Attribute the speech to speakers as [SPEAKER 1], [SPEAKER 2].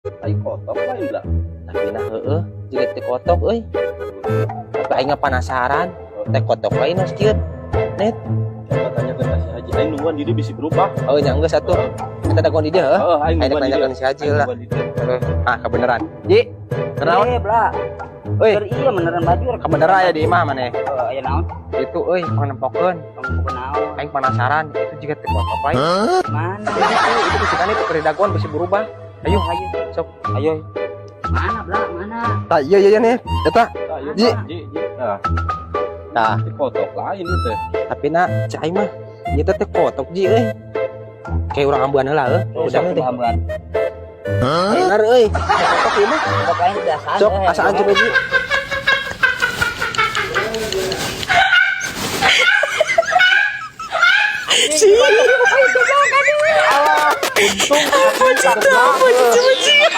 [SPEAKER 1] Tai kotok lain lah.
[SPEAKER 2] Tapi nah heeh, jiga teh kotok euy. Tapi aing mah penasaran, teh kotok lain harus kieu. Net,
[SPEAKER 1] Coba tanya ke si Haji, aing nungguan di dia bisa berubah.
[SPEAKER 2] Oh nya geus atuh. Kita dagoan di dia heuh.
[SPEAKER 1] Heeh, aing
[SPEAKER 2] Aing
[SPEAKER 1] nungguan di dia.
[SPEAKER 2] nanyakeun si Haji
[SPEAKER 1] Aing
[SPEAKER 2] lah.
[SPEAKER 1] nungguan di dia.
[SPEAKER 2] Heeh. Ah, kebenaran. Ji, kenaon?
[SPEAKER 3] Eh, bla.
[SPEAKER 2] Euy,
[SPEAKER 3] Keur iya beneran baju rek.
[SPEAKER 2] kebenaran aya di imah maneh.
[SPEAKER 3] Heuh, aya naon?
[SPEAKER 2] Itu euy pangnempokeun.
[SPEAKER 3] Kamu naon?
[SPEAKER 2] Aing penasaran, itu jiga teh kotok lain.
[SPEAKER 3] Mana?
[SPEAKER 2] Itu bisikan itu keur dagoan bisi berubah. Ayo,
[SPEAKER 3] Ayo.
[SPEAKER 2] Sok, ayo.
[SPEAKER 3] Mana, bla? Mana?
[SPEAKER 2] Tah, iya iya iya nih. Eta.
[SPEAKER 1] Tah, iya,
[SPEAKER 2] Ji.
[SPEAKER 1] Ji, Ji. Nah,
[SPEAKER 2] Tah,
[SPEAKER 1] tai kotok lain itu.
[SPEAKER 2] Tapi na cai mah ieu teh teh kotok, Ji, euy. Kayak urang ambuan heula heuh.
[SPEAKER 3] Udah
[SPEAKER 2] Udah teh.
[SPEAKER 3] ambuan.
[SPEAKER 2] Bener euy. Teh kotok ieu mah.
[SPEAKER 3] Kotok lain biasaan.
[SPEAKER 2] Sok asaan coba, Ji. Alah, untung.